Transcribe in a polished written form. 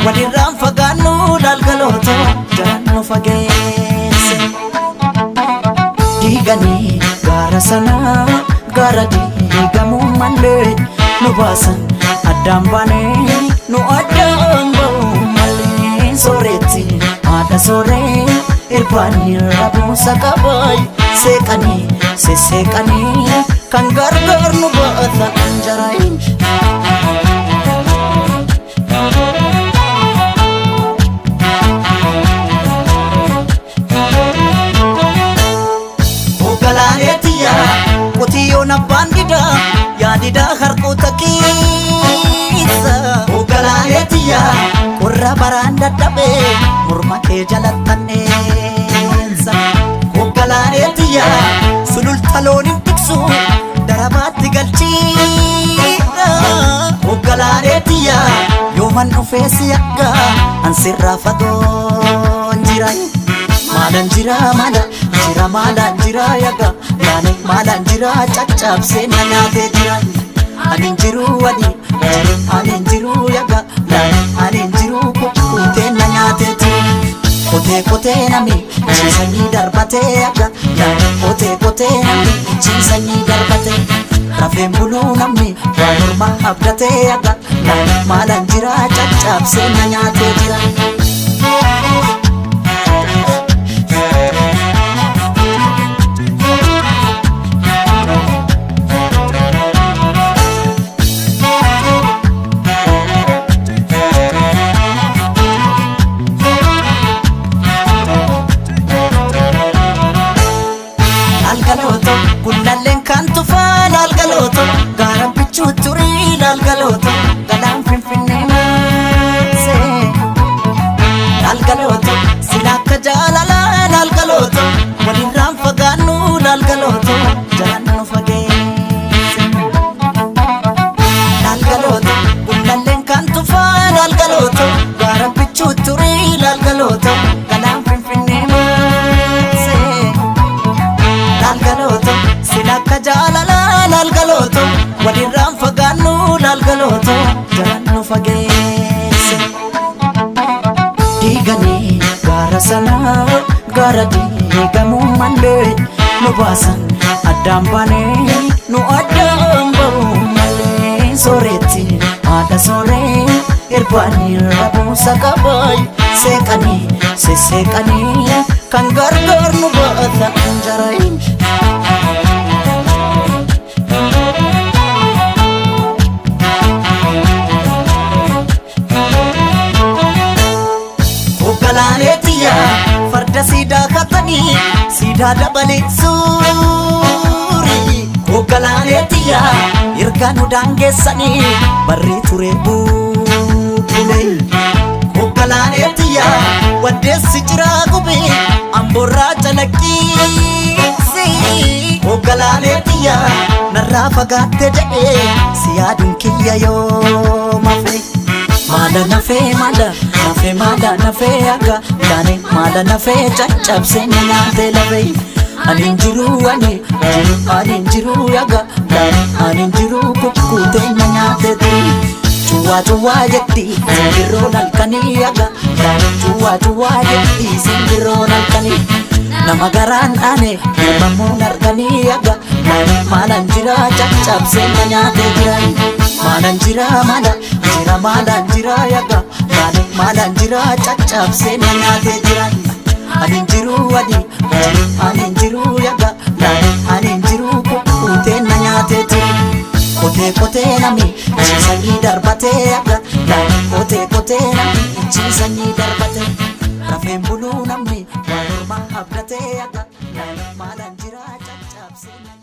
Walirraan fagaannu laalgaloota jaran nu fageesse. Diiganii gaara sanaa gaara diigamuu malee nu baasan addaan baanee nu addaan ba'uu malee sooretti haadha sooree irbaanii rabuusa qabaay seeqanii sesseeqanii kan gargaar nu baata anjaraayin. Hoogganaaneetiyya qotiyyoon abbaan didaa yaadidaa harkoota keessa. Hoogganaaneetiyya qorra baraan dadhabee morma kee jalattanneessa. Hoogganaaneetiyya sululta loon hin tiksu darabaatti galchiidha. Hoogganaaneetiyya yooman dhufee si akka ansirraa fagoon jira. Maalaan jira maala jira maalaan jira yaga laane maalaan jira caccabsee na nyaatee jira. Ani hin jiru ani jiru ani hin jiru yaga laane ani hin jiru kukkutee na nyaatee jira. Qotee qotee nami ciisanii darbatee yaga laane qotee qotee nami ciisanii darbatee. Rafeen buluu namni waan ormaa abdatee yaga laane maalaan jira caccabsee na nyaatee jira. Laalgalooto gullalleen kan tufaa laalgalooto gaara bichuu turii laalgalooto galaan finfinnee maasee. Laalgalooto sila akka jaalalaa laalgalooto walirraan fagaannu laalgalooto jalaan nu fageesse. Laalgalooto gullalleen kan tufaa laalgalooto gaara bichuu turii laalgalooto galaan finfinnee maasee. Laalgalooto sila akka jaalalaa laalgalooto walirraan fagaannu laalgalooto jalaan nu fageesse. Diiganii gaara sanaa gaara diigamuu malee nu baasan addaan baanee nu addaan ba'uu malee sooretti haadha sooree irbaanii rabuusa qabaay seeqanii sesseeqanii kan gargaar nu baata anjaraayin. Hoogganaaneetiyya farda siidaa katanii siidaa dabalee suuri. Hoogganaaneetiyya erga nu daangeessanii barri ture bubbule. Hoogganaaneetiyya waddeessi jiraa gubee amboorraa calaqqiisi. Hoogganaaneetiyya narraa fagaatte jedhee si yaaduun kiyya yoo mafe. Maala nafee maala nafee maala nafee akka laane maala nafee caccabsee na nyaatee lafee. Ani hin jiru ani jiru ani hin jiru yaga laane ani hin jiru kukkutee na nyaatee turi. Cuwaa cuwaa jetti simbirroon halkanii yaga laane cuwaa cuwaa jetti simbirroon halkanii. Nama garaan dhaane mormamuun arganii yaga laane maalaan jira caccabsee na nyaatee jira. Maalaan jira maala jira maalaan jira yaga laane maalaan jira caccabsee na nyaatee jira. Ani hin jiru ani jiru ani hin jiru yaga laane ani hin jiru kukkutee na nyaatee jira. Qotee qotee nami ciisanii darbatee yaga laane qotee qotee nami ciisanii darbatee. Rafeen buluu namni waan ormaa abdatee yaga laane maalaan jira caccabsee na.